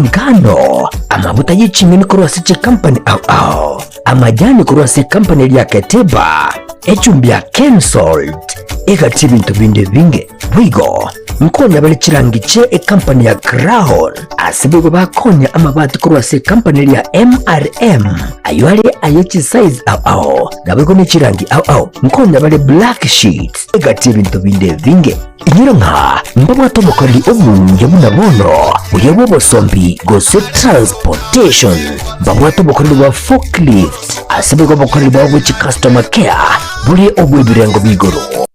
bw'engano, amabuta ye ching'eni korwa ase chikampani ao ao, amajani korwa ase ekampani eria ya Keteba, echumbi ya Kensalt, egati y'ebinto binde ebinge. Boigo nkonya bare chirangi chie ekampani ya Crown, ase boigo bakonya amabati korwa ase ekampani eria ya MRM, ayio are aye chisize ao ao, naboigo ne chirangi ao ao. Nkonya bare black sheets, egati y'ebinto binde ebinge. Inyora ng'a mbabwate obokoreri obuya buna bono, buya bw'obosombi gose transportation. Mbabwate obokoreri bwa forklift, ase boigo obokoreri bwabo bwe chicustomer care bore obw'ebirengo b'igoro.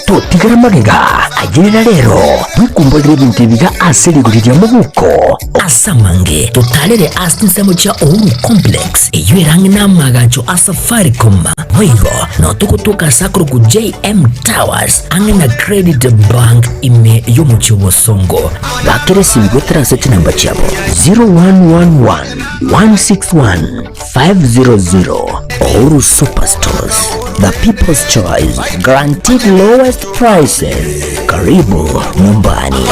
Totigera magega, ayerera rero, bwekumborere ebinto ebiga ase rigori ria mobuko. Ase amange, totarere ase chinsemo chia Uhuru Complex, eyio ere ang'e n'amaagacho a Safaricom. Boigo, nao togotoka ase akorokwa JM Towers, ang'e na Credit Bank ime y'omochie o Bosongo. Bakera esimi goetera ase chinamba chiabo 0111 161 500. Uhuru Superstores, the people's choice, guaranteed lowest prices. Karibu nyumbani.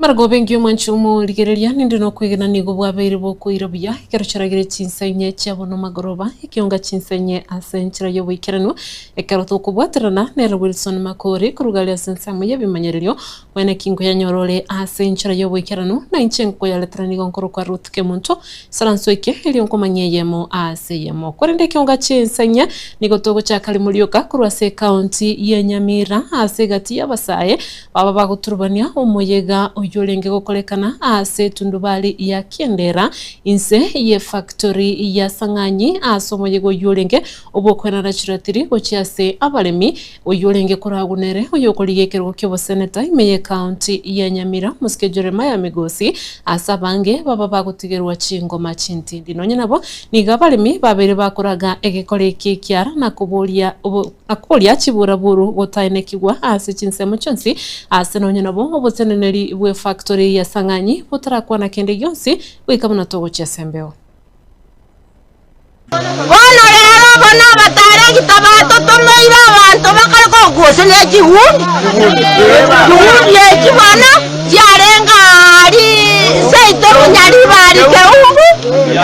Margobe engiya omwanchi omorigereria, ninde nokwegena nigo bwabeire bokoira buya, ekero chiaragire chinsa inye chia bono magoroba, ekionga chinsa inye ase enchera y'oboikeranu, ekero tokobwaterana nere Wilson Makori korwa aria ase ensemo y'ebimanyererio, Bwene ki nkoyanyora ore ase enchera y'oboikeranu, na inche nkoyaretera nigo nkorokwa Ruth Kemunto, Isaranso eke erio nkomanyia eyemo ase eyemo. Korende ekeonga chi'ensanya nigo togochaka rimo rioka korwa ase ekaunti ya Nyamira ase egati y'abasae baba bagoturubania omoyega oyio orenge gokorekana ase etundubari ya Kiendera inse y'efactory ya Sang'anyi ase omoyega oyio orenge obw'okoenana chiratiri gochia ase abaremi Oyio orenge koragwa nere oyokorigia ekerogo ki'oboseneta ime y'Ekaunti ya Nyamira, Mosike Jeremiah Migosi, ase abange baba bagotigerwa chingoma chintindi. Nonye nabo, nigo abaremi babeire bakoraga egekora eke ekiara na koboria na koboria chiburaburu gotaenekigwa ase chinsemo chionsi ase nonye nabo oboteneneri bw'efactory ya Sang'anyi botarakwana kende gionsi goika buna togochia ase embeo. Bono rero aba nabataregita batotomeire abanto bakare kogosa ne chigundi, chigundi echi bono chiarenge aaria seito Bunyaribari Keumbu,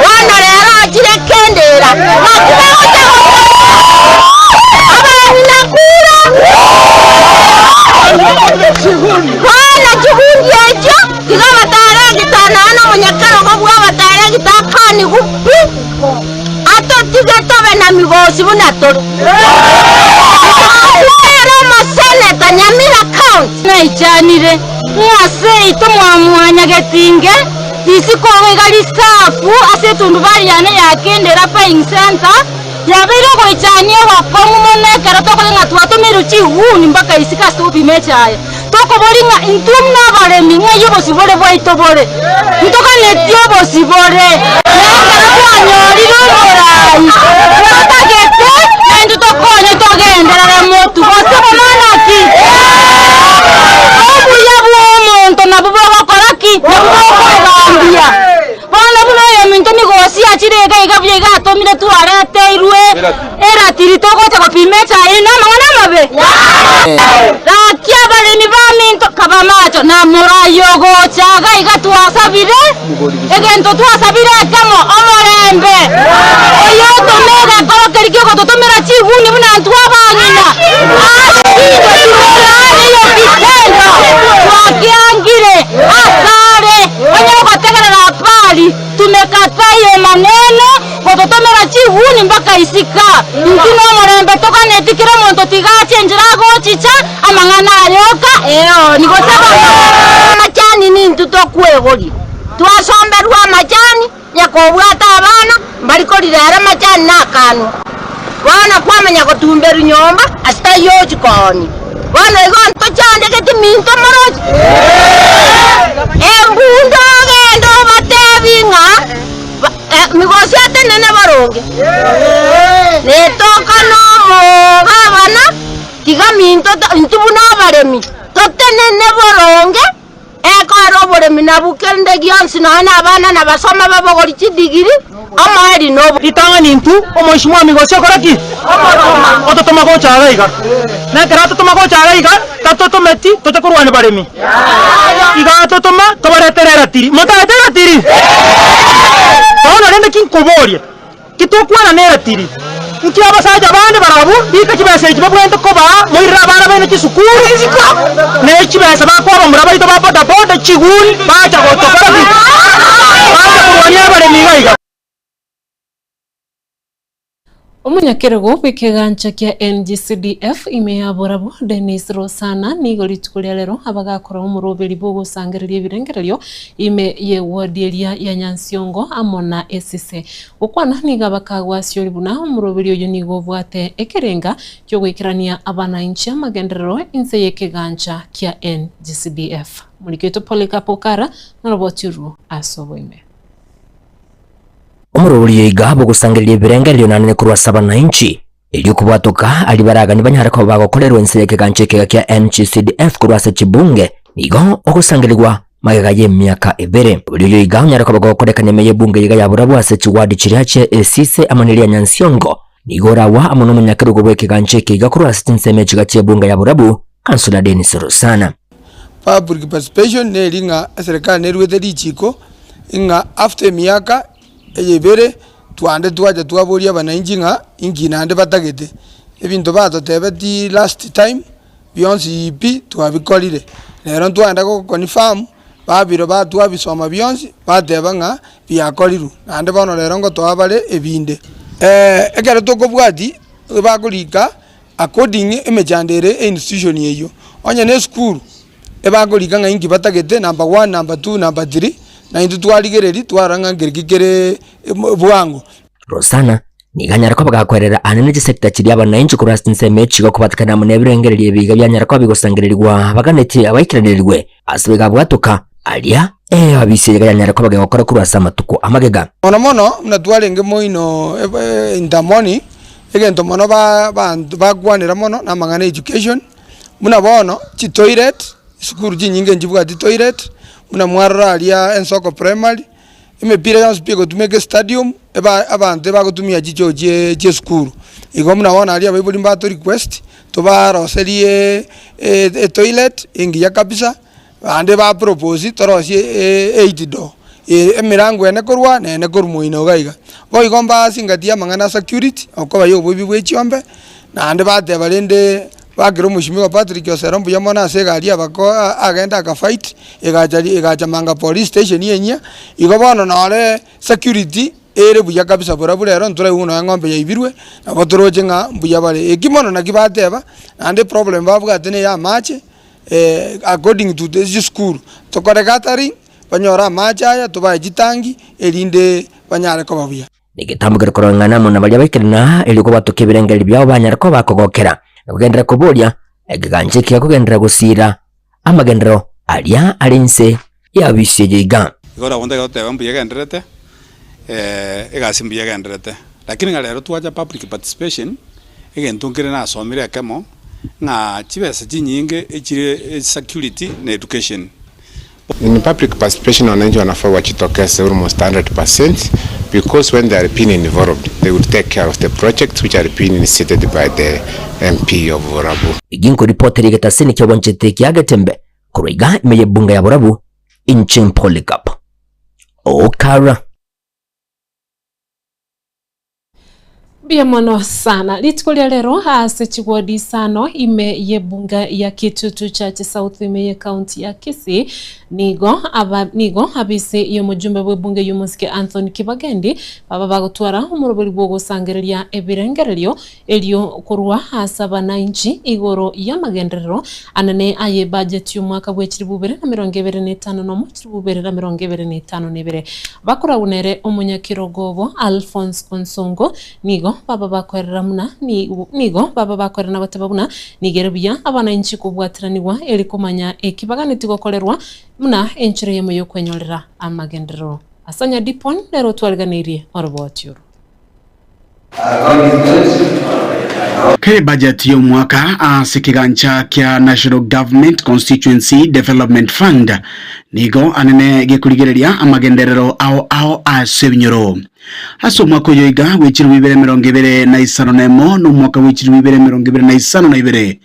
bono rero ochire Kendera, naki bagocha abang'ina kura. Bono chigundi echio tiga abataregita nonya nomonyakerogo bw'abataregita akanigwe pi. Atotige tobe na migosi buna tore. Oyio nere omoseneta Nyamira County. Naichanire ng'a seito mwamwanyagetinge risiko iga risafu ase etundubari yane ya Kendera Buying Centre, yabeire ogoichania ogokong'u mono ekero tokoigwa ng'a twatomeirwe chiguni mpaka isiko ase togopima echaye. Tokobori ng'a intwe buna abaremi ng'ai obosibore bwaito bore? Ntoganetie obosibore, na ekero twanyorire oborai, totagete naintwe tokonye togenderere motwe, gose bono naki? Obuya bw'omonto nabwo bogokora ki? Nabwo bokogambia. Bono buna oyominto nigo osiachire iga iga buya iga atomire twareteirwe eratiri togocha gopima echaye eye namang'ana amabe. Gaki abaremi baminto kaba macho na morai ogocha iga iga twasabire egento twasabire ekemo omorembe oyotome egekoro keria kiogototomera chiguni buna intwe abang'ina asinde tumorare eyokitendo twakiangire asare. Onye ogotegerera Baali, tumeka taiyo maneno, gototomera chiguni mpaka isiko. Intwe nomorembe toganeti kera omonto tiga ache enchera agochicha, amang'ana ayoka eoni gose bono. Amachani nintwe tokwegoria, twasomberwa amachani, nyakobwata abana, mbari korirera amachani nakanwa. Bono kwamanya gotumberwa nyomba ase taiyo ochia koonia. Bono igo ntochandegeti minto moroche? Embunde ogende obatebi. Totenene boronge, netoka nomogabana, tiga minto intwe buna abaremi totenene boronge, ekoera oboremi nabwo kende gionsi nonya na abana nabasoma babogori chidigiri, omoerio nobo. Ritang'ani intwe omoishimwa emigosi okore ki? Ototoma gocha iga iga. Na ekero atotoma gocha iga iga, tatotometi toche korwania baremi. Iga atotoma tobaretere eratiri. Motagete eratiri? Bono rende ki nkoborie? Ki tokwana neratiri? Nki abasacha bande barabwo rika chibesa echi babwenerete kobaa moirere abana baino chisukuru, ne chibesa bakoa abamura baito ba bodaboda chiguni bacha gotokora ki? Bacha korwania abaremi iga iga. Omonyakerogo bw'ekegancha kia NGCDF ime ya Borabu, Dennis Rosana, nigo rituko ria rero abagakora omoroberi bw'ogosangereria ebirengererio ime y'ewodi eria ya Nyansiongo amo na Esise. Gokwana nigo abakagwasiori buna omoroberi oyio nigo obwate ekerenga ki'ogoikerania abanainchi amagenderero inse y'ekegancha kia NGCDF. Omoriki oito Polycarp Okara noroboti orwo ase oboime. Omoroberio iga bogosangereria ebirengererio nanene korwa ase abanainchi, erio kobwatoka aria baraganie banyare koba bagokorerwa ense y'ekegancha ekega kia NGCDF korwa ase chibunge, nigo ogosangerigwa magega y'emiaka ebere. Oria oyo iga onyare koba gokorekana ime y'ebunge iga ya Borabu ase chiwadi chiria chia Esise amo neria Nyansiongo, nigo oragwa amo nomonyakerogo bw'ekegancha eke iga korwa ase chinsemo echiga chi'ebunge ya Borabu, Councillor Dennis Rosana. Public participation neri ng'a eserekari neruete richiko ng'a after emiaka eye ebere twande twacha twaboria abananchi ng'a inki naende batagete. Ebinto batotebeti last time bionsi pi twabikorire. Rero ntwaenda go confirm babiro ba twabisoma bionsi bateba ng'a biakorirwe naende bono rero ngotoa bare ebinde. Ekero tokobwati bakorika According emechando ere einstitution eyio, onye ne esukuru, ebakorika ng'a inki batagete number one, number two, number three, na intwe twarigereria twarora ng'a nkereki kere bwango. Rosana nigo anyare koba gakwerera aane ne chisecta chiria abanainchi korwa ase chinsemo echi gokobatikana amo nebirengererio ebi iga bianyara koba bigosangererigwa baganetie abaikeranirigwe ase iga abwatoka aria eabisi eye iga yanyare koba gegokora korwa ase amatuko amagega. Mono mono buna twarenge moino in the morning, egento mono ba abanto bakwanera mono na amang'ana ya education, buna bono chitoilet, chisukuru chinyinge nchibwati toilet, buna mwarora aria ensoko primary, emepira yonsi pi egotumeka estadium, eba abanto ebagotumia chichoo chie chiesukuru. Igo buna bono aria abaibori mbato request, tobaroserie etoilet engiya kabisa, Naende ba propose torosie eight door, emerango ene korwa na ene korwa moino iga iga. Boigo mbasingatie amang'ana a security, okoba ya oboibi bwe chiombe, naende bateba rende bakera omweshimiwa Patrick Osero mbuya mono ase egari abako agenda aka fight, egacha egacha Manga police station enyia, igo bono nore security ere buya kabisa barabwo rero ntoraigwe nonya eng'ombe yaibirwe, nabo toroche ng'a mbuya bare. Eki mono naki bateba, naende eproblem babwate na eya amache. According to the chisukuru, tokore gathering, banyore amache aya, tobae chitangi, erinde banyare koba buya. Negetambo kere korong'ana amo na baria baikerana erio kobatoka ebirengererio biabo banyare koba bakogokera, na kogenderera koboria, ekegancha ekiya kogenderera gosiira amagenderero aria are inse y'abisi eye iga. Igo nabo ntagete goteba mbuya egendererete, egasi mbuya egendererete. Lakini ng'a rero twacha public participation, egento nkere nasomire ekemo, ng'a chibesa chinyinge echire security na education. In public participation wananchi wanafaa wajitokeze almost 100% because when they are being involved they will take care of the projects which are being initiated by the MP of Borabu. Egi nkoripotera egetaseni ki'obwanchete kia Getembe korwa iga ime y'ebunga ya Borabu, inche Polycarp Okara. Mbuya mono sana. Rituko ria rero ase chigwodi isano ime y'ebunga ya Kitutu Church South ime y'ekaunti ya Kisii nigo aba nigo abise y'omojumbe bw'ebunge y'omosike Anthony Kibagendi baba bagotwara omoroberi bw'ogosangereria ebirengererio erio korwa ase abanainchi igoro y'amagenderero anene aye budget y'omwaka bwe chilifu ibere na merongo ebere na etano nomo chilifu ibere na merongo ebere na etano na ebere. Bakoragwa nere omonyakerogo obo Alphonse Onsongo nigo baba bakoerera buna nigo baba bakoerera na goteba buna nigo ere buya abanainchi kobwatiranigwa eri komanya eki baganetie gokorerwa buna enchera eyemo y'okwenyorera amagenderero. Ase Onyadipon nere otwariganeirie oroboti oro. Kere budget y'omwaka ase ekegancha kia National Government Constituency Development Fund nigo anene gekorigereria amagenderero ao ao ase ebinyoro. Ase omwaka oyo iga bwe 2021 na omwaka bwe 2052,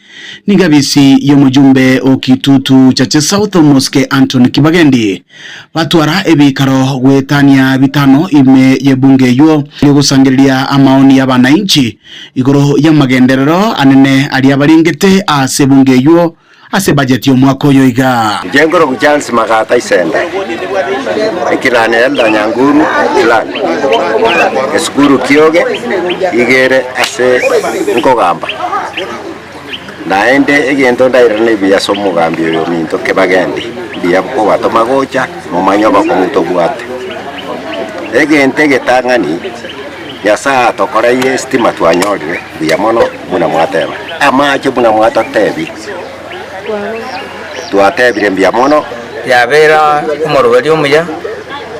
nigo abisi y'omojumbe o Kitutu Chache South Omosike Anthony Kibagendi batwara ebikaro goetania bitano ime y'ebunge eywo erio gosangereria amaoni y'abanainchi igoro y'amagenderero anene aria barengete ase ebunge eywo ase budget y'omwaka oyo iga. Inche nkorokwa Charles Magata Isende, eclan ya Elder Nyanguru clan, esukuru Kioge iga ere ase nkogamba. Naende egento ndairane buya ase omogambi oyo ominto Kibagendi, mbuya kobatoma gocha momanye obokong'u tobwate. Egento egetang'ani, Nyasaye atokoreire estima twanyorire mbuya mono buna mwateba, amache buna mwatotebia, twatebire mbuya mono. Yabeire omoroberi omuya,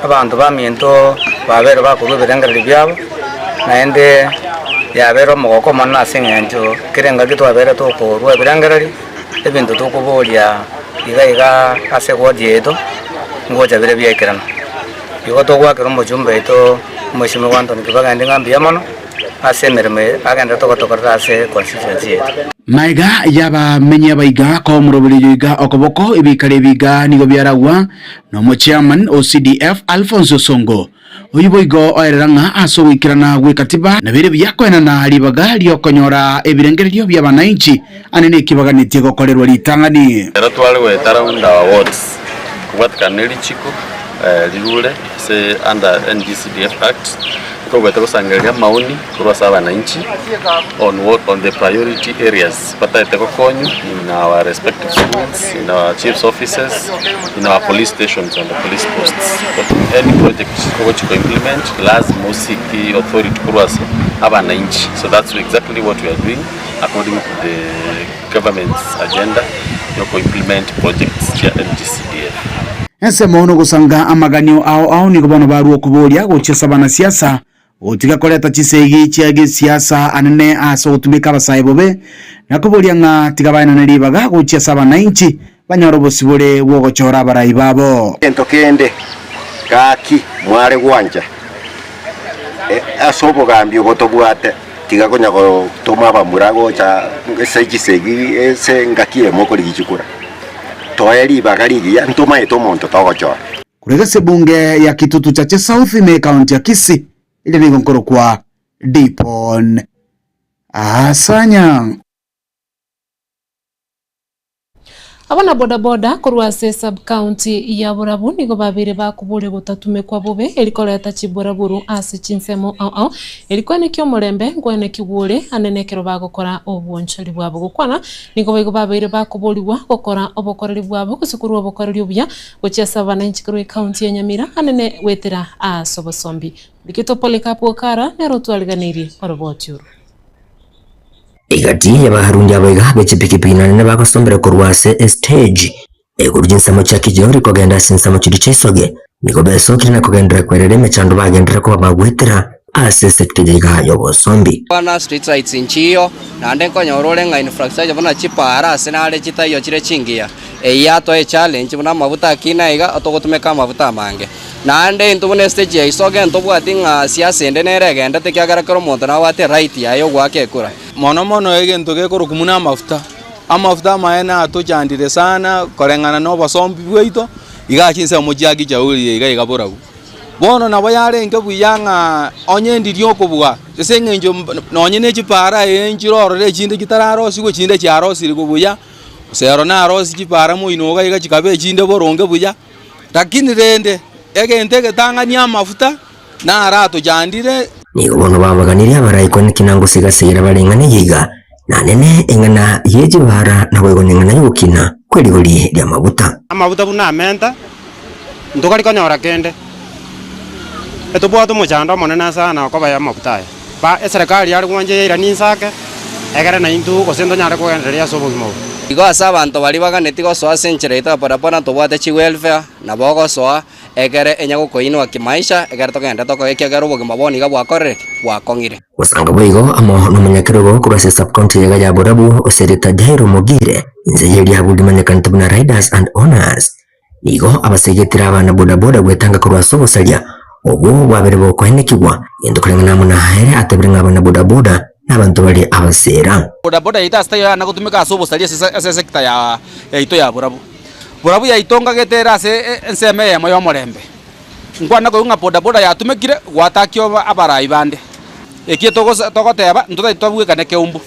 abanto baminto babeire bakorua ebirengererio biabo, naende yabeire omogoko omonene ase eng'encho kera engaki twabeire tokorua ebirengererio, ebinto tokoboria iga iga ase eward yaito, ngocha bire biaikerana. Igo togoakera omochumba oito Omweshimiwa Anthony Kibagendi ng'a mbuya mono ase emeremo eye agenderete gotokorera ase constituency yaito. Magega y'abamenyi abaiga koa omoroberio oiga okoboko, ebikaro ebiga nigo biaragwa nomochairman o CDF Alphonse Osongo. Oyio boigo oerera ng'a ase ogoikerana gw'ekatiba nabere buya koenana ribaga ri'okonyora ebirengererio bi'abanainchi ane nekibaganetie gokorerwa ritang'ani. Ekero tware goeta round our wards kobwatekana ne richiko rirure ase under NGCDF Act, ntobwate gosangereria amaoni korwa ase abananchi on what on the priority areas batagete gokonywa in our respective schools, in our chiefs offices, in our police stations and the police posts. Any project ogochi ko implement lazima o seek authority korwa ase abananchi, so that's exactly what we are doing according to the government's agenda ya oko implement projects chia NGCDF. Ensemo nogosanga amaganio ao ao nigo bono barua okoboria gochia ase abanasiasa gotiga koreta chisegi chia gesiasa anene ase ogotumeka abasae bobe, na koboria ng'a tiga baenane ribaga gochia ase abanainchi banyore obosibore bw'ogochora abarai babo. Egento kende, gaki mware gwancha ase obogambi obo tobwate, tiga konya gotoma abamura gocha ase chisegi ase engaki eyemo okorigia chikura. Toe ribaga rigiya, ntomaete omonto togochora. Korwa ase ebunge ya Kitutu Chache South ime ekaunti ya Kisii, eria nigo nkorokwa Dipon Asanya. Abana bodaboda korwa ase sub-county ya Borabu nigo babeire bakoboria gotatumekwa bobe eri koreta chiburaburu ase chinsemo ao ao eri koenekia omorembe nkoenekigwa ore anene ekero bagokora obwonchori bwabo. Gokwana nigo boigo babeire bakoborigwa gokora obokoreri bwabo gose korwa obokoreri obuya gochia ase abananchi korwa ecounty ya Nyamira anene goetera ase obosombi. Rikito Polycarp Okara nere otwariganeirie oroboti oro. Egati y'Abaharundi abaiga be chipikipiki na nene bagosombera korwa ase estage igoro chinsemo chia Kijori kogenda ase chinsemo chiria chia Isoge, nigo besokire na kogenderera kwerera emechando bagenderere koba bagwetera ase esecta eye iga y'obosombi. Buna street lights nchiyo, naende nkonyora ore ng'a infrastructure buna chipaara ase nare chitaiyo chire chingiya. Eyio yatoa echallenge buna amafuta akina iga togotumeka amafuta amange. Naende intwe buna estage ya Isoge ntobwati ng'a siasa ende nere egendete ekiagera kera omonto nabwate right yaye yogoaka ekura. Mono mono egento gekorokwa buna amafuta, amafuta amaene atochandire sana koreng'ana na obosombi bwaito, iga chinsemo chia kichauri iga iga borabu. Bono nabo yarenge buya ng'a onye ndiri okobua ase eng'encho nonye ne chipara eye nchire ororo echinde chitararosiwe echinde chiarosirigwe buya, gose ero narosie chipara moino iga iga chikaba echinde boronge buya. Lakini rende, egento egetang'ani amafuta naratochandire. Nigo bono babaganirie abaraikwa nekina ngosiga-sigira bareng'ana eye iga, na nene eng'ana ye chibara naboigo neng'ana y'ogokina kwe rigori ri'amaguta. Amaguta buna amenta, ntokari konyora kende, etobwate omochando omonene sana okoba y'amaguta aya. Ba eserekari yare gwancha yairanie inse ake, egere naintwe gose ntonyare kogendereria ase obogima obo. Igo ase abanto baria baganetie gosoa ase enchera yaito ya bodaboda ntobwate chiwelfare, nabo ogosoa, Egere enya gokoinwa kimaisha, egere togende tokoe ekiagera obogima bono iga bwakorire ki? Bwakong'ire. Gosanga boigo amo nomonyakerogo korwa ase sub-county eyega ya Borabu osereta Jairo Mogire, inse y'eriabu rimanyekanete buna Riders and Owners. Nigo abasegetire abana bodaboda gwetanga korwa ase obosaria obwo bwabere bokoenekigwa, gento koreng'ana amo na ere atebire ng'a abana bodaboda nabanto bare abasera. Bodaboda yaito ase taiyo yana gotumeka ase obosaria ase esector yaito ya Borabu. Borabu yaito ngagete ere ase ensemo eyemo y'omorembe. Nkwana koigwa ng'a bodaboda yatumekire gwatakia abarai bande. Ekio togoteba ntotari tobwekane keumbu.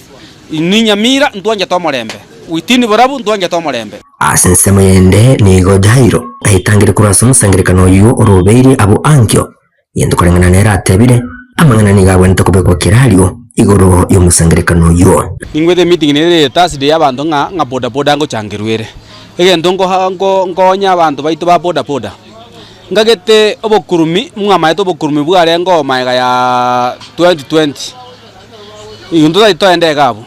Inwe Nyamira ntwanchete omorembe, within Borabu ntwanchete omorembe. Ase ensemo yende nigo Jairo aetangire korwa ase omosangererekano oyio orobeirie abwo ankio, gento koreng'ana nere atebire, amang'ana nigo agwenerete kobekwa kerario igoro y'omosangererekano oyio. Ningwete emeeting nere ere Thursday y'abanto ng'a ng'a bodaboda ngochangerwa ere. Egento nkoha nko nkonya abanto baito ba bodaboda, ngagete obokurumi mwamaete obokurumi bwarenge oo magega ya 2020, intwe tari toende iga abwo,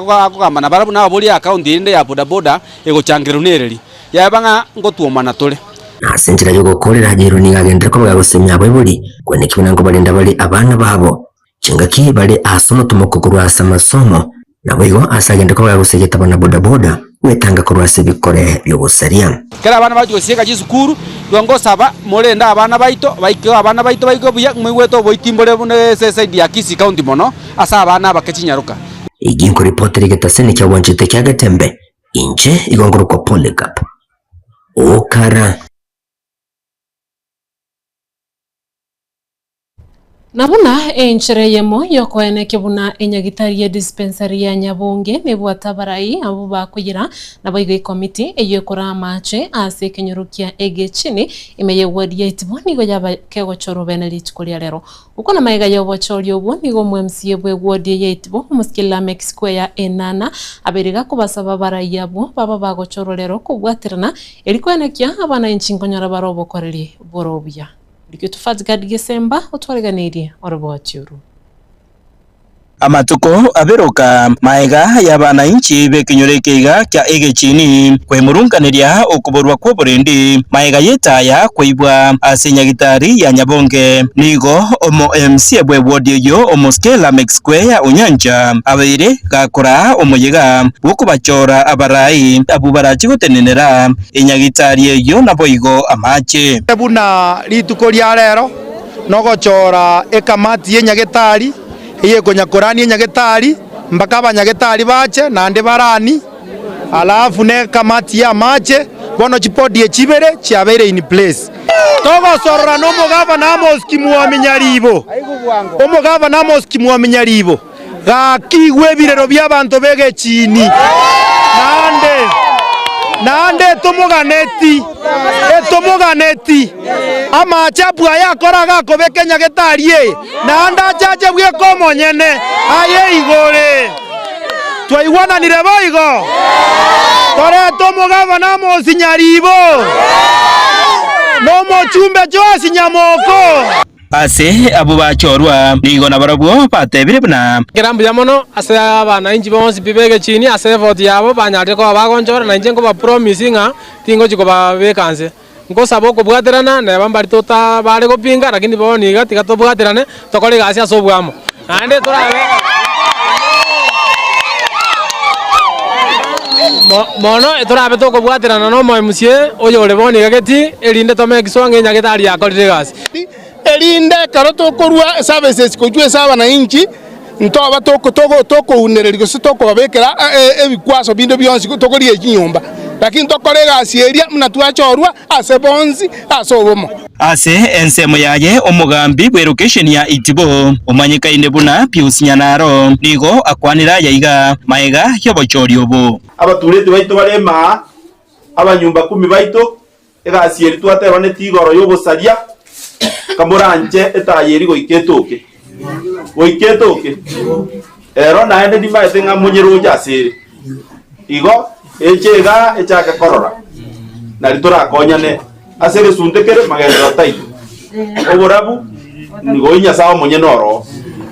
akogamba nabarabwo nababorie account erinde ya bodaboda egochangerwa nereri, yaba ng'a ngotwomana tore. Na ase enchera y'ogokoorera, Jairo nigo agenderere koba gagosemia abaibori, kweneki buna nkobarenda bare abana babo, chingaki bare ase omotomoko korwa ase amasomo, naboigo ase agenderere koba gagosegeta abana bodaboda gwetanga korwa ase ebikore bi'obosaria. Ekero abana bachia gosieka chisukuru, igo ngosaba morende abana baito, baike abana baito baike buya, moigwete oboiti mbore buna ase eside ya Kisii County mono, ase abana abake chinyaroka. Egi nkoripotera egetaseni kia bwanchete kia Getembe, inche igo nkorokwa Polycarp Okara. Na buna enchera eyemo y'okoenekia buna enyagitari ya dispensary ya Nyabonge nebwate abarai abwo bakoyera, naboigo ekomiti eyio ekora amache ase ekenyoro kia Egechini ime ye ward ya Itibo nigo yaba kegochorwa bene rituko ria rero. Okwo na magega y'obochori obwo nigo omo MCA bwe ward eye ya Itibo omosike Lameck Square Enana abeire gakobasaba abarai abwo baba bagochorwa rero kobwaterana eri koenekia abanainchi nkonyora bare obokoreri bore obuya. Rikia Tufadzgad Gesemba otwareganeirie oroboti oru. Amatuko aberoka maega y'abanainchi b'ekenyoro ekeiga kia egechini kwemurunganeria okoborwa kw'oborendi maega y'etaya koibwa ase nyagitari ya Nyabonge. Nigo omo MCA bwe ward eyio Omosike Lameck Square Onyancha abeire gakoraa omoyega bw'okobachora abarai abwo barache gotenenera enyagitari eyio naboigo amache. Buna rituko ria rero nogochora ekamati y'enyagetari eyekonya-korania enyagetari mpaka abanyagetari bache naende barani, alafu ne ekamati y'amache, bono chibodi echi ibere chiabeire in place. Togosorora nomogavana Amos Kimwami Nyaribo, omogavana Amos Kimwami Nyaribo, gaki igwa ebirero bi'abanto b'egechiini, naende, naende etomoganeti, etomoganeti. Amaache abwo ayakore agakobeka enyagetari eye, naende achache bweka omonyene aye igore. Twaigwananire boigo? Torete omogabana Amosi Nyaribo, na omochumbe Joasi Nyamoko. Ase abwo bachorwa, nigo nabarabwo batebire buna. Ekero mbuya mono ase abanainchi bonsi pi b'egechini ase effort yabo banyarire koba bagonchora, na inche nkoba promise ng'a tingochi kobabeka nse. Nkosaba okobwaterana, neba mbari tota bare gopinga, lakini bono iga tiga tobwaterane tokore egasi ase oboamo. Naende torabe Mo- mono torabe tokobwaterana na omo MCA oyore bono iga geti, erinde tomake sure ng'a enyagetari yakorire egasi. Erinde ekero tokorua eservices gochia ase abananchi, ntoba toko togo tokounereria gose tokobabekera ebikwaso binde bionsi tokorigia chinyomba, lakini tokore egasi eria buna twachorwa ase bonsi ase obomo. Ase ensemo yaye omogambi bw'erokesheni ya Itibo, omanyekaine buna Pius Nyanaro, nigo akwanire aya iga maega y'obochori obo. Abatureti baito bare maa, abanyumba kumi baito, Egasi eria twatebanetie igoro y'obosaria, kamoranche etaya eria goika etoke, goika etoke. Ero naende nimaete ng'a monyeroche ase ere. Igo eche igaa echake korora, nari torakonyane ase egesunte kere magenderero taito. Oborabu nigo Nyasae omonyene oroo.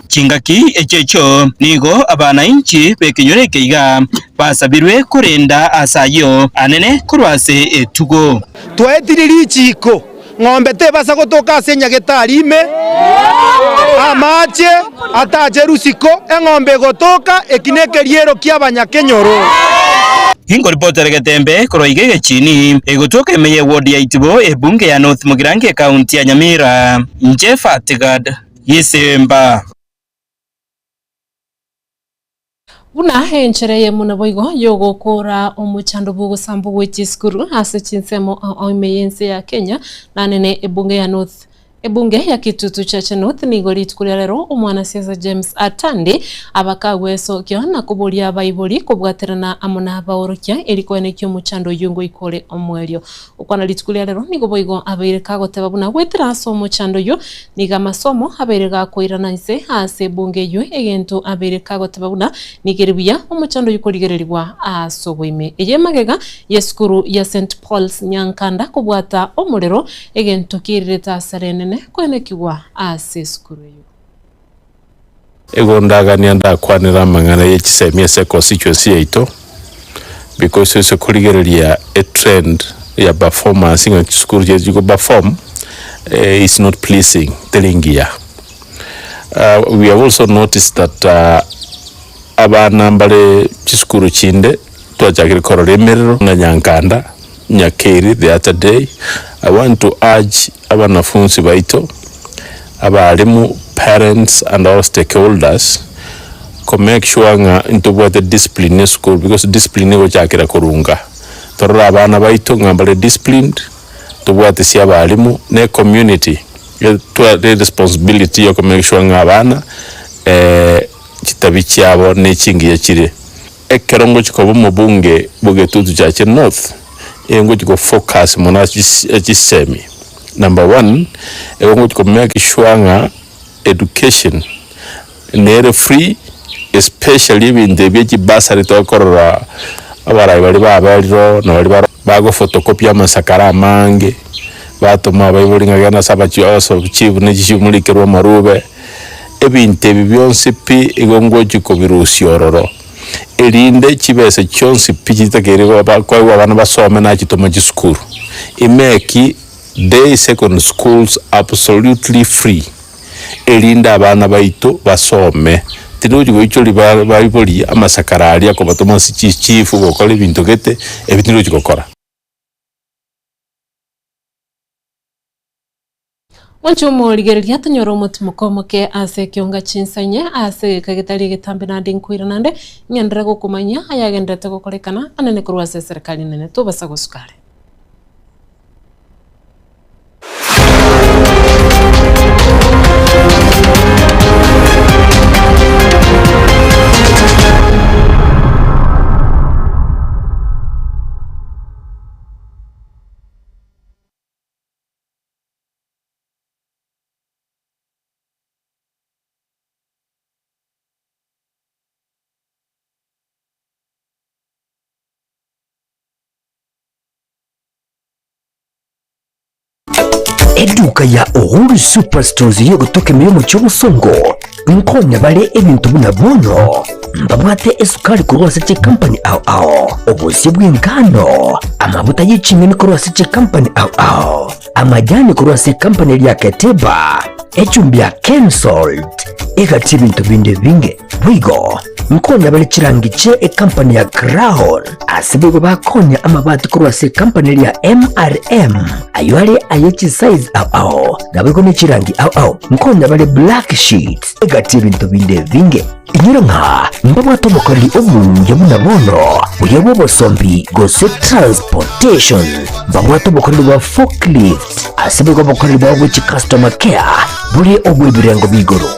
Chingaki echio nigo abanainchi b'ekenyoro eke iga basabirwe korenda aase ayio anene korwa ase etugo. Twaetire richiiko. Ng'ombe tebasa gotoka ase enyagetari ime, amache atache rusiko, eng'ombe egotoka, eki nekeriero ki'abanyakenyoro. Ingoripotere getembe korwa iga egechini, egotoka ime y'eward ya Itibo, ebunge ya North Mugirango ekaunti ya Nyamira. Inche Fatigad Gisimba. Buna enchera eyemo naboigo y'ogokoora omochando bw'ogosambwa gwe chisukuru ase chinsemo ao ime y'ense ya Kenya nanene ebunge ya North Ebunge ya Kitutu Chache North nigo rituko ria rero omwanasiasa James Atandi abakagwesokio na koboria abaibori kobwaterana amo nabaorokia eri koenekia omochando oyio ngoika ore omoerio. Gokwana rituko ria rero nigo boigo abeire kagoteba buna goetera ase omochando oyio nigo amasomo abeire gakoirana inse ase ebunge eyio egento abeire kagoteba buna nigo ere buya omochando oyio korigererigwa ase oboime. Eye magega yesukuru ya St Paul's Nyankanda kobwata omorero egento kiairerete asara enene koenekigwa ase esukuru eyio. Igo ndagania ndakwanere amang'ana ye chisemi ase econstituency yaito because ase korigereria etrend ya performance ng'a chisukuru chiaito chigo perform is not pleasing teri ngiya. We have also noticed that abana mbare chisukuru chinde twachakire korora emerero ng'a Nyankanda, Nyakeri the other day, I want to urge abanafunsi baito, abalimu, parents and all stakeholders ko make sure ng'a ntobwate discipline esukuru because discipline egochakera korwa nka. Torore abana baito ng'a mbare disciplined, tobwate ase abalimu na ecommunity tware responsibility ya ko make sure ng'a abana chitabi chiabo ne chingiya chire. Ekero ngochia koba omobunge bw'egetutu chiache North, nigo ngochia go focus mono ase chisemi. Number one, nigo ngochia ko make sure ng'a education nere free especially ebinto ebi bia chibursary tokorora abarai baria baberire oo na baria bago photocopy amasakara amange, batoma abaibori ng'a genda ase abachief ne chichief morikerwe amarube. Ebinto ebi bionsi pi igo ngochia kobirusia ororo, erinde chibesa chionsi pi chitakeire koegwa abana basome nachitome chisukuru. Imeki day secondary schools absolutely free, erinde abana baito basome. Tindi gochia goichoria baibori amasakara aria akobatoma ase chichifu gokora ebinto gete, ebi tindi gochia gokora. Mwanche omorigereria tonyore omotimoko omoke ase ekionga chinsanye ase egeka getari egetambe naende nkoira naende ng'enderere gokomanyia ayagenderete gokorekana anene korwa ase eserekari enene tobasa gosuka are. Eduka ya Uhuru Superstores y'ogotoka ime y'omochie obosongo nkonya bare ebinto buna bono mbabwate esukari korwa ase chikampani ao ao, obosie bw'engano, amabuta ye ching'eni korwa ase chikampani ao ao, Amajani korwa ase ekampani eria ya Keteba, echumbi ya Kensalt, egati ebinto binde ebinge. Boigo nkonya bare chirangi chie ekampani ya Crown, ase boigo bakonya amabati korwa ase ekampani eria ya MRM, ayio are aye chisize ao ao, naboigo ne chirangi ao ao. Nkonya bare black sheets, egati ebinto binde ebinge. Inyora ng'a mbabwate obokoreri obuya buna bono, buya bw'obosombi gose transportation. Mbabwate obokoreri bwa forklift, ase boigo obokoreri bwabo bwe chicustomer care bore obw'ebirengo b'igoro.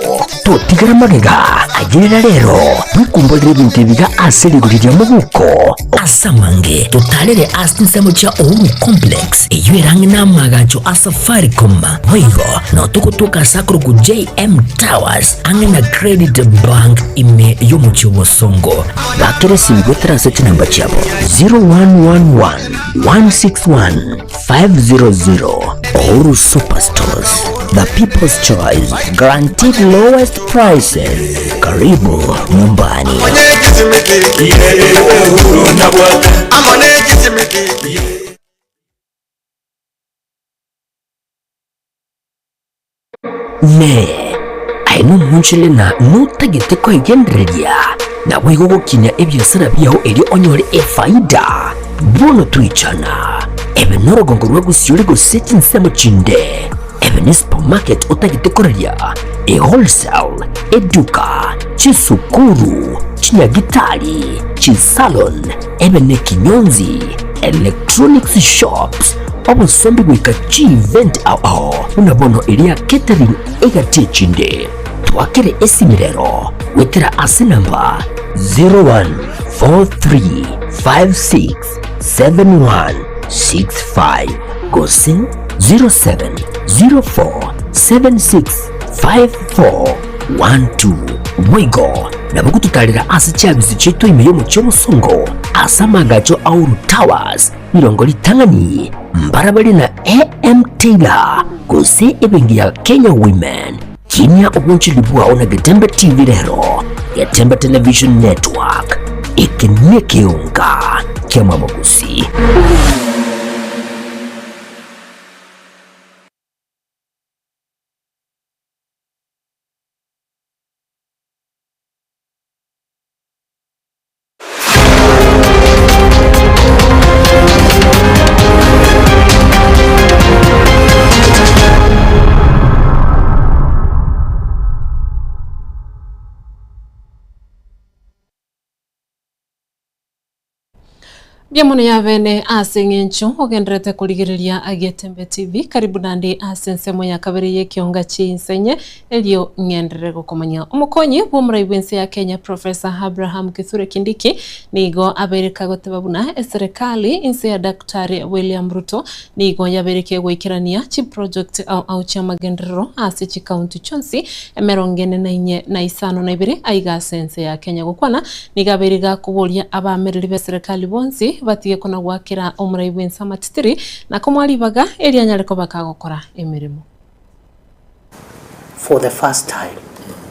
Totigara magega, ayerera rero, bwekumborere ebinto ebiga ase rigori ria mobuko. Ase amange, totarere ase chinsemo chia Uhuru Complex, eyio ere ang'e n'amaagacho a Safaricom. Boigo notogotoka ase akorokwa JM Towers ang'e na Credit Bank ime y'omochie o Bosongo. Bakera esimi goetera ase chinamba chiabo 0111 161 500. Uhuru Superstores, the people's choice, guaranteed lowest prices. Karibu nyumbani. Inee! Aye nomoonchorere na notagete koegendereria, naboigo gokinia ebiasara biao erio onyore efaida? Bono toichana, ebe norogongo rwa gosiori gose chinsemo chinde, ebe ne supermarket otagete koraria, ewholesale, eduka, chisukuru, chinyagitari, chisalon, ebe nekinyonzi, electronics shops, obosombi goika chievent ao ao buna bono eria catering egati echinde. Twakere esimi rero goetera ase namba 0143567165 gose 0704765412. Boigo nabo gototarera ase chiabisi chiaito ime y'omochie omosongo ase amaagacho a Uhuru Towers, rirongo ritang'ani, mbarabare na AM Taylor gose ebenki ya Kenya Women. Kinia obonchori bwao na Getembe TV rero, Getembe Television Network, eke nekeonga ki'amabogosi. Mbuya mono yabene ase eng'encho ogendererete korigereria Agetembe TV. Karibu naende ase ensemo ya kabere y'ekionga chi'insenye erio ng'enderere gokomanya. Omokonyi bw'omorai bw'ense ya Kenya Professor Abraham Kithure Kindiki nigo abeire kagoteba buna eserekari inse ya Daktari William Ruto nigo yabeire kegoikerania chiproject ao ao chi'amagenderero ase chikaunti chionsi emerongo ene na inye na isano na ibere aiga ase ense ya Kenya. Gokwana Nigo abeire gakoboria abaamereri b'eserekari bonsi batige kona-goakera omorai bw'ense amatitiri, na komoa ribaga erio anyare koba kagokora emeremo. For the first time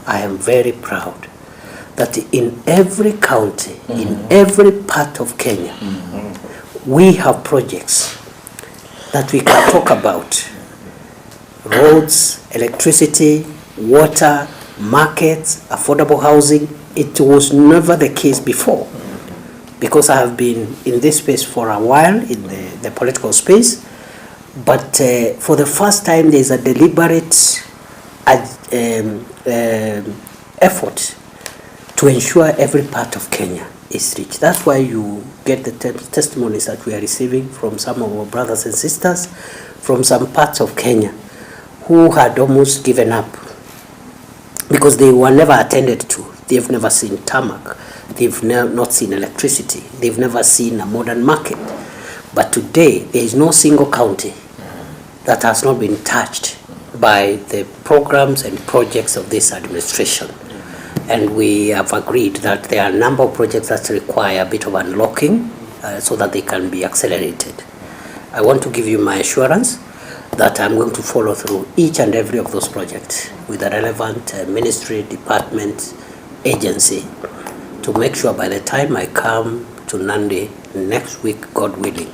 I am very proud that in every county, in every part of Kenya, we have projects that we can talk about, roads, electricity, water, markets, affordable housing. It was never the case before because I have been in this space for a while, in the, the political space, but uh, for the first time there is a deliberate uh, um, um, effort to ensure every part of Kenya is rich. That's why you get the te testimonies that we are receiving from some of our brothers and sisters from some parts of Kenya who had almost given up because they were never attended to. They've never seen tarmac. They've ne not seen electricity. They've never seen a modern market. But today, there is no single county that has not been touched by the programs and projects of this administration. And we have agreed that there are a number of projects that require a bit of unlocking uh, so that they can be accelerated. I want to give you my assurance that I'm going to follow through each and every of those projects with the relevant uh, ministry, department, agency to make sure by the time I come to Nandi next week, God willing,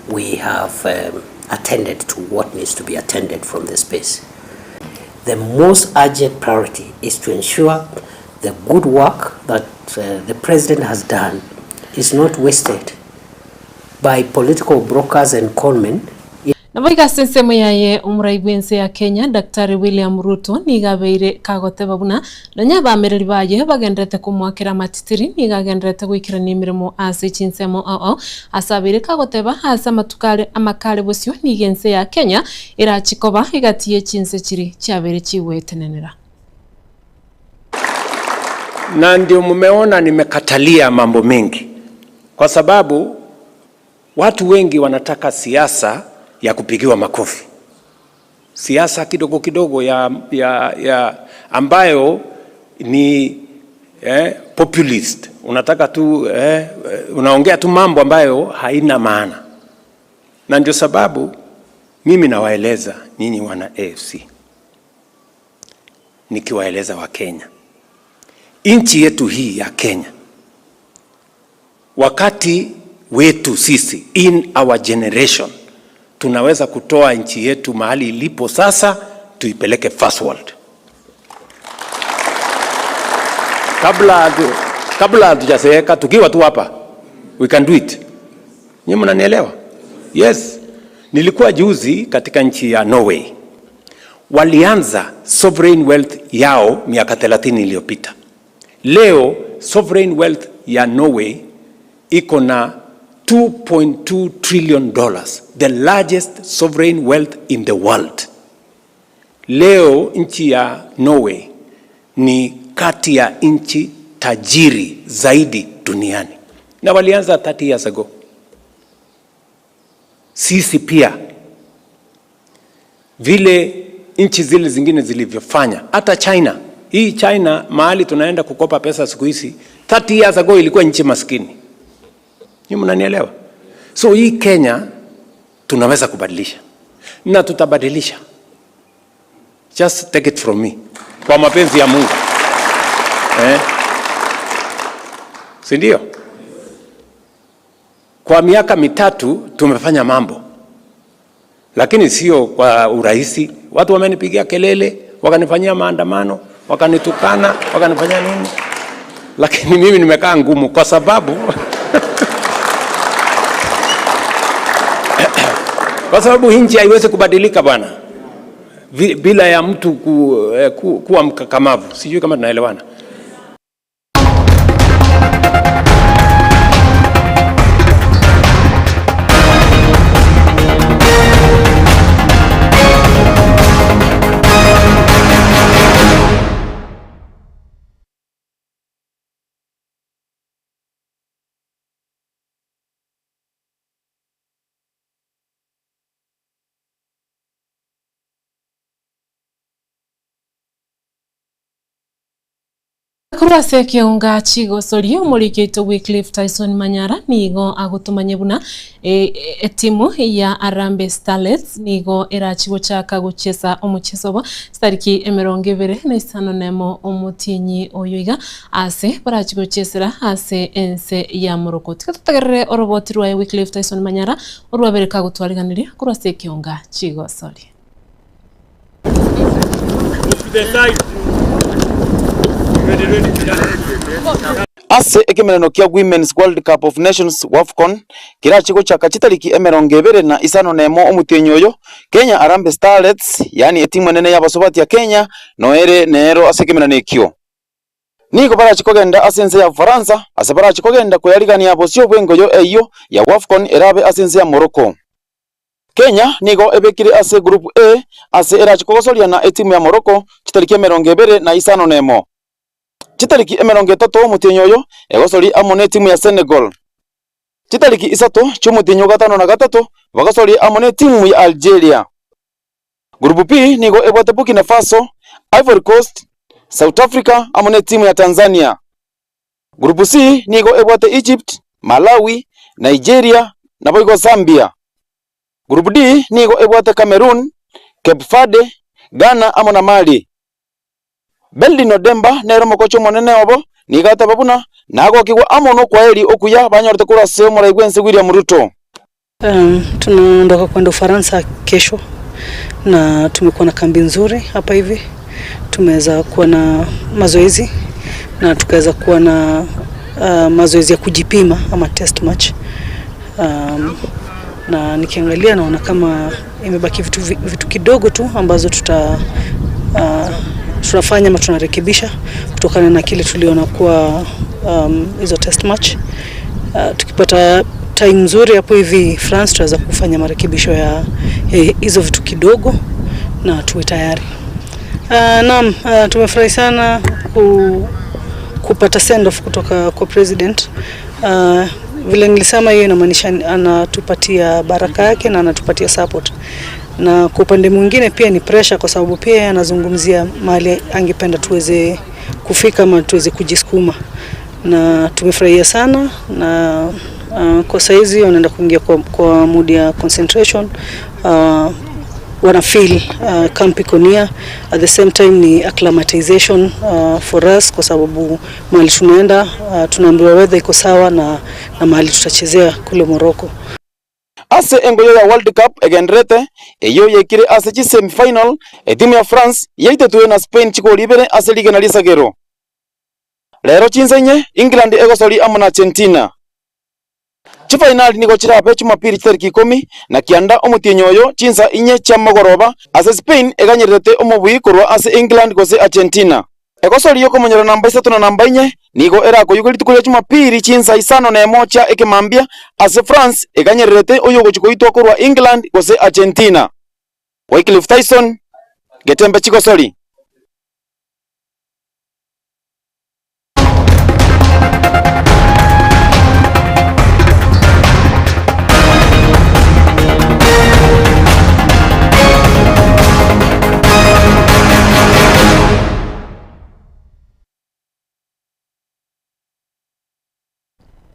we have um, attended to what needs to be attended from the space. The most urgent priority is to ensure the good work that uh, the president has done is not wasted by political brokers and conmen. Naboigo ase ensemo yaye omorai bw'ense ya Kenya Daktari William Ruto nigo abeire kagoteba buna nonya abaamereri baye bagendererete komoakera amatitiri nigo agendererete goikerania emeremo ase chinsemo ao ao ase abeire kagoteba ase amatuko are amakare bosio nigo ense ya Kenya erachi koba egati ye chinse chiria chiabeire chigwetenenera. Na ndio mmeona nimekatalia mambo mengi, kwa sababu watu wengi wanataka siasa ya kupigiwa makofi, siasa kidogo kidogo ya, ya, ya ambayo ni eh, populist. Unataka tu eh, unaongea tu mambo ambayo haina maana, na ndio sababu mimi nawaeleza nyinyi wana AFC, nikiwaeleza Wakenya, nchi yetu hii ya Kenya, wakati wetu sisi, in our generation, tunaweza kutoa nchi yetu mahali ilipo sasa tuipeleke first world. Kabla hatu, kabla hatujazeeka tukiwa tu hapa we can do it. Nyinyi mnanielewa? Yes. Nilikuwa juzi katika nchi ya Norway. Walianza sovereign wealth yao miaka 30 iliyopita. Leo sovereign wealth ya Norway iko na 2.2 trillion dollars, the largest sovereign wealth in the world. Leo nchi ya Norway ni kati ya nchi tajiri zaidi duniani, na walianza 30 years ago. Sisi pia vile nchi zile zingine zilivyofanya, hata China hii China mahali tunaenda kukopa pesa siku hizi, 30 years ago ilikuwa nchi maskini. Nyinyi mnanielewa? So hii Kenya tunaweza kubadilisha na tutabadilisha. Just take it from me, kwa mapenzi ya Mungu eh? Si ndio? Kwa miaka mitatu tumefanya mambo, lakini sio kwa urahisi. Watu wamenipigia kelele, wakanifanyia maandamano, wakanitukana, wakanifanyia nini, lakini mimi nimekaa ngumu kwa sababu kwa sababu nchi haiwezi kubadilika bwana bila ya mtu ku, eh, ku, kuwa mkakamavu. Sijui kama tunaelewana. Korwa ase ekeonga chigosoria, omoriki oito Wycliffe Tyson Manyara nigo agotomanyia buna etimu ya Harambee Starlets nigo erachi gochaka gochiesa omochieso obo chitariki emerongo ebere na isano nemo omotienyi oyo iga ase barachi gochiesera ase ense ya Morocco. Tiga totegerere oroboti rwaye Wycliffe Tyson Manyara orwabere kagotwariganiria korwa ase ekeonga chigosoria. Ase ekemerano kia Women's World Cup of Nations, Wafcon, kerache gochaka chitariki emerongo ebere na isano na emo omotienyi oyo, Kenya Harambee Starlets, yaani etimu enene y'abasubati ya Kenya, noere nero ase ekemerano ekio. Nigo barache kogenda ase ense ya Ufaransa ase barache kogenda koyarigania bosio bw'engoyo eyio ya Wafcon erabe ase ense ya Morocco. Kenya nigo ebekire ase Group A ase erache kogosoria na etimu ya Morocco chitariki emerongo ebere na isano nemo. Chitariki emerongo etato omotienyi oyo egosoria amo netimu ya Senegal. Chitariki isato chi'omotienyi o gatano na gatato bagasoria amo netimu ya Algeria. Group B nigo ebwate Burkina Faso, Ivory Coast, South Africa amo netimu ya Tanzania. Group C nigo ebwate Egypt, Malawi, Nigeria naboigo Zambia. Group D nigo ebwate Cameroon, Cape Verde, Ghana amo na Mali. Beldin Odemba nere omokocha omonene obo nigo ateba buna nagokigwa amo nokwaeri okuya banyorete korwa ase omorai bw'ense William Ruto. Um, tunaondoka kwenda Ufaransa kesho na tumekuwa na kambi nzuri hapa hivi, tumeweza kuwa na mazoezi na tukaweza kuwa na uh, mazoezi ya kujipima ama test match um, na nikiangalia naona kama imebaki vitu, vitu kidogo tu ambazo tuta uh, tunafanya ama tunarekebisha kutokana na kile tuliona kuwa um, hizo test match uh, tukipata time nzuri hapo hivi France tutaweza kufanya marekebisho ya hizo vitu kidogo na tuwe tayari. Uh, naam, uh, tumefurahi sana ku, kupata send off kutoka kwa president. Uh, vile nilisema hiyo inamaanisha anatupatia baraka yake na anatupatia support, na kwa upande mwingine pia ni pressure, kwa sababu pia yeye anazungumzia mahali angependa tuweze kufika ama tuweze kujisukuma, na tumefurahia sana na uh, kwa saizi wanaenda kuingia kwa, kwa mood ya concentration uh, wana feel uh, camp iko near. At the same time ni acclimatization uh, for us kwa sababu mahali tunaenda uh, tunaambiwa weather iko sawa na, na mahali tutachezea kule Morocco. Ase engoyo ya World Cup egendererete, eyio yaikire ase chi-semi final, etimu ya France yaitetwe na Spain chigori ibere ase rigena risagero. Rero chinsa inye, England egosori amo na Argentina. Chifainali nigo chirabe Jumapili chitariki ikomi na kianda omotienyi oyo chinsa inye chiamogoroba ase Spain eganyererete omobui korwa ase England gose Argentina. Egosori y'okomonyora namba isato na namba inye nigo erakoyugwe rituko ria Jumapili chinsa isano nemo chia ekemambia ase France eganyererete oyogochia koitwa korwa England gose Argentina. Wycliffe Tyson, Getembe Chigosori.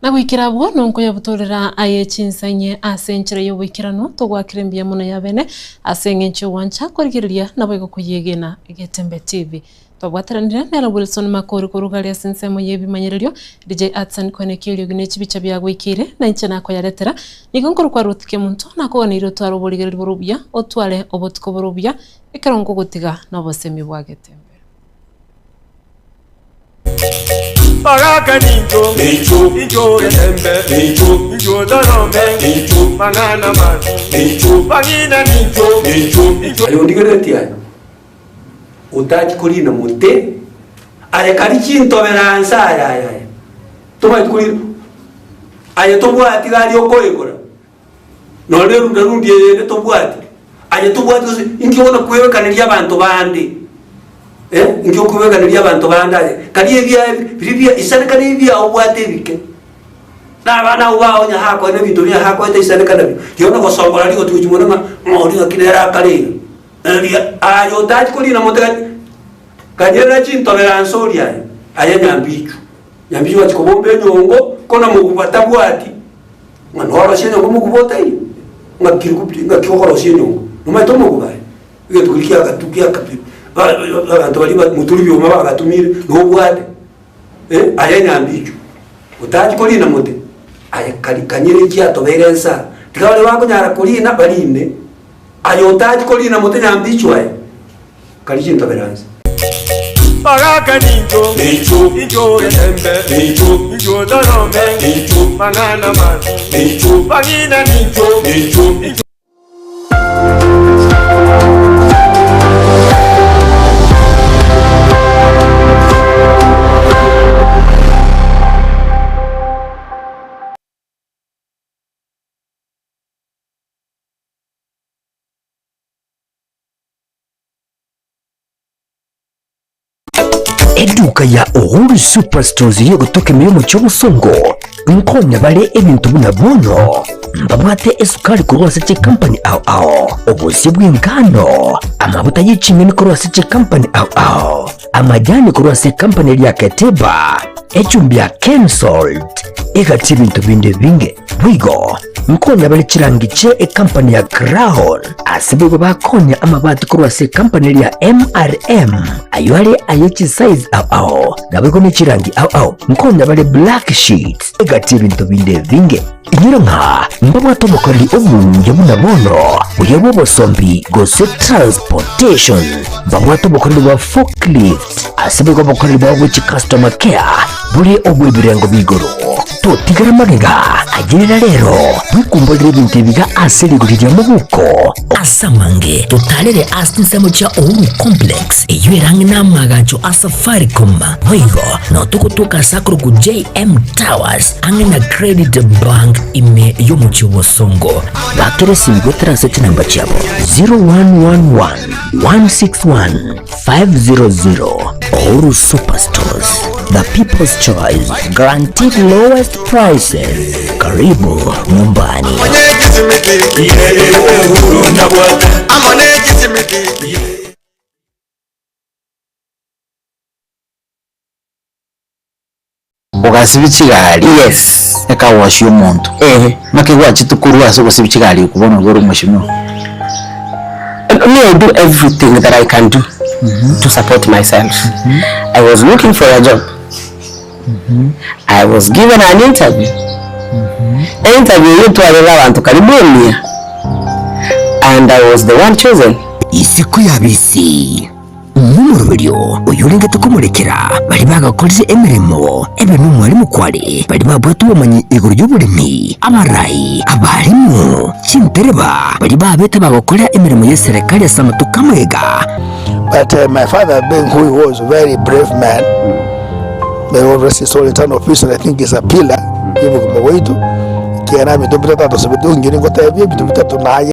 Na goikera abwo nonkoyabutorera aye chinsa inye ase enchera y'oboikeranu, togoakera mbuya mono y'abene ase eng'encho y'ogwancha korigereria naboigo koyegena Getembe TV. Twabwateranire nere Wilson Makori korwa gari ase ensemo y'ebimanyererio, DJ Hudson koenekia eriogi ne chibicha biagoikeire, na inche nakoyaretera. Nigo nkorokwa Ruth Kemunto, nakoganeire otware oborigereria bore obuya, otware obotuko bore obuya, ekero nkogotiga nobosemi bwa Getembe. Bagaka nincho, incho getembe, incho torome, mang'ana mabi, bang'ina nincho, incho. Aye ondigereretie aye, otachi korina mote, aye kari chintobera nse aye aye aye, tomaeti korina, aye tobwati gari okoigora, nonye erunda rundi eye ende tobwati, aye tobwati gose inki bono kwebekaneria abanto bande eh, inki okwebekaneria abanto bande aye, kari ebia biria bia isane kare ebiago obwate ebike. Na abana abwo bao onye hakoe na ebinto biria hakoete isane nabio, rirorio na gosongora rigoti gochia mono ng'a ng'a oria ng'aki nere akare iga. Eria aye otachi korina mote gati, ganyerera chintobera nse oria aye, aye nyambichu. Nyambichu gachia kobomba enyongo, kona moguba tabwati, ng'a norosie enyongo moguba otaiyo, ng'a kirigupti ng'aki okorosia enyongo, nomanyete omoguba aye, egento keria kiagatu kiakabi ba abanto baria ba moturi bioma bagatumire, nobwate. Eh, aye nyambichu, otachi korina mote, aye kari kanyire ekiatobeire ensa, tiga baria bakonyara korina barine, aye otachi korina mote nyambichu aye, kari chintobera nse. Bagaka nincho, incho getembe, incho torome, mang'ana mabi, bang'ina nincho, incho. Eduka ya Uhuru Superstores y'ogotoka emeremo chi'obosongo nkonya bare ebinto buna bono mbabwate esukari korwa ase chikampani ao ao, obosie bw'engano, amabuta ye ching'eni korwa ase chikampani ao ao, amajani korwa ase ekampani eria Keteba, echumbi ya Kensalt, egati ebinto binde ebinge. Boigo nkonya bare chirangi chie ekampani ya Crown, ase boigo bakonya amabati korwa ase ekampani eria ya MRM, ayio are aye chisize ao ao, naboigo ne chirangi ao ao. Nkonya bare black sheets, egati ebinto binde ebinge. Inyora ng'a mbabwate obokoreri obuya buna bono, buya bw'obosombi gose transportation. Mbabwate obokoreri bwa forklift, ase boigo obokoreri bwabo bwe chicustomer care bore obw'ebirengo b'igoro. Totigera magega, ayerera rero, bwekumborere ebinto ebiga ase rigori ria mobuko. Ase amange, totarere ase chinsemo chia Uhuru Complex, eyio ere ang'e n'amaagacho a Safaricom. Boigo, nao togotoka ase akorokwa JM Towers, ang'e na Credit Bank ime y'omochie o Bosongo. Bakera esimi goetera ase chinamba chiabo 0111 161 500 Uhuru Superstores, the people's choice, guaranteed lowest prices. Karibu nyumbani. Ogasibia chigari Yes. ekagosia omonto Ehe. naki gwachete korwa ase ogosibia chigari okwo bono iga ore omweshimiwa? Me I do everything that I can do to support myself. I was looking for a job. I was given an interview. Interview eyio twarenge abanto karibu emia and I was the one chosen. Isiko y'abisi nomoroberio oyorengete komorekera baria bagakorire emeremo ebe nomwalimu kware baria babwate obomanyi igoro y'oboremi, abarai, abalimu, chintereba, baria babete bagokora emeremo y'eserekari ase amatuko amagega. But uh, my father being who he was, very brave man, may God rest his soul in eternal peace, and I think he's a pillar y'obogima bwaito, ekiagera ebinto bitato atosabete ongire ngotebie ebinto bitato naye.